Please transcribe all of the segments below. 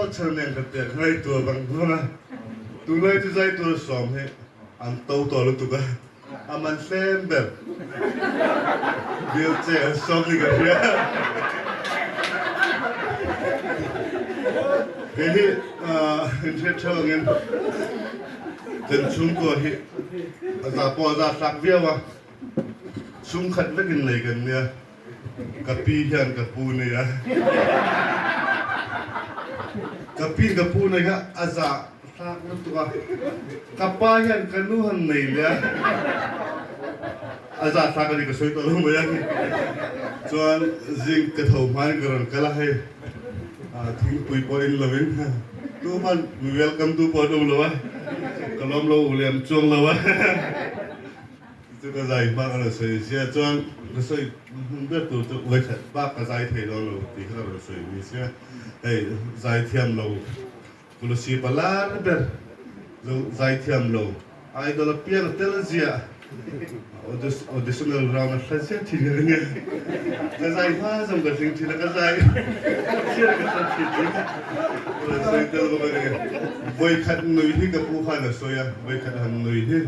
aw chhan nen ka tia ka ngaihtuah vang vang a, tunlai chu zai tur sawm hi an to tawh lutuk a, a man hlem ber bill che an sawm ni ka hria. Kei hi inhriat theuh angin kan chhungkua hi a za pawh a za hlak viau a, chhungkhat vekin nei kan nia. Ka pi hian ka pu nei a, ka pi ka pu nei kha a zah thlak lutuk a, ka pa hian ka nu han nei leh a, a zah thlak a ni ka sawi tawh lo mai a, chuan zing ka tho hmain ka rawn kal a hei thingpui pawh in lo in tuman mi welcome tu pawh an awm lo a, ka lawm lo u lem chuang lo a. Chu ka zai hma ka rawn sawi sia chuan ka sawi hmun ber tur chu vawikhat bak ka zai thei dawn lo tih kha ka rawn sawi ni sia. Hei zai thiam lo Kulusi palar ber zo zai thiam lo idol apiang a tel ziah auditional round a hla ziah thin ka ring e. Ka zai hma zawng ka hring thin a ka zai chiah ka hla thin tih kha ka rawn sawi tel bawk a ni. Vawikhat nui hi ka pu khan a sawi a, vawikhat han nui hi.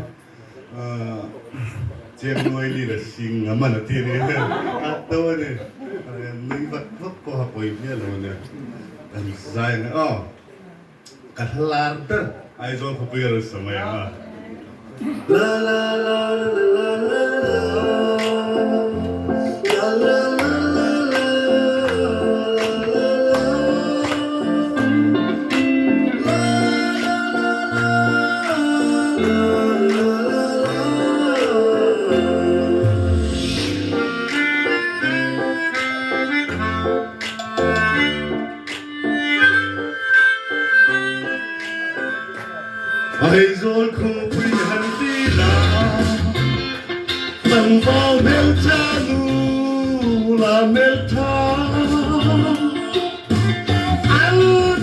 Chengnuai li la sing a man a ti a ni. A to a ni. Nui vat vak pawh a pawi hmel lo a nia. Kan zai ang e aw. Ka hla lar ber Aizawl khawpui a rawn sa mai ang a. La la la la la la la la la la la la la la Aizawl khawpui han ti la, tlangval hmeltha nu la hmeltha. An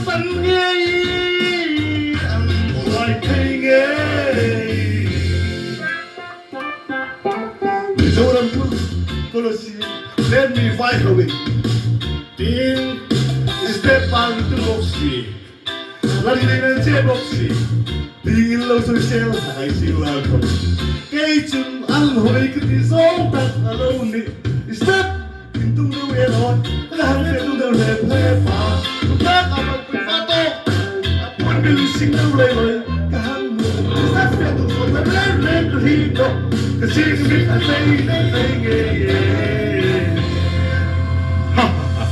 tan ngei an buai thei ngei. Mizoram chu policy let mi vai ho in tin step pang tu bawk si lam ding an che bawk si ding in lo sawisel hai sing la khawp kei chun an hawi ka ti zawng tak a lo ni step In tung deuh e rawn ka han ve tung deuh hle hle pa tak a rawn pui fa tawk a puan bil sing deuh lei lei ka han hmu zat ve tung zawn la reng reng ka hlim tawh ka ching mit a tlei tlei ngei e ha ha ha.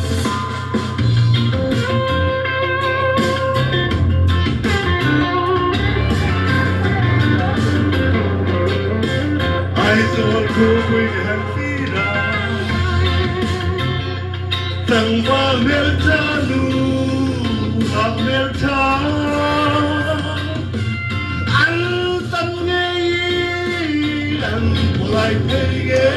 Aizawl khawpui ka han fir a, tlangval hmeltha nu ngak hmeltha an tam ngei an pawlai thei nge.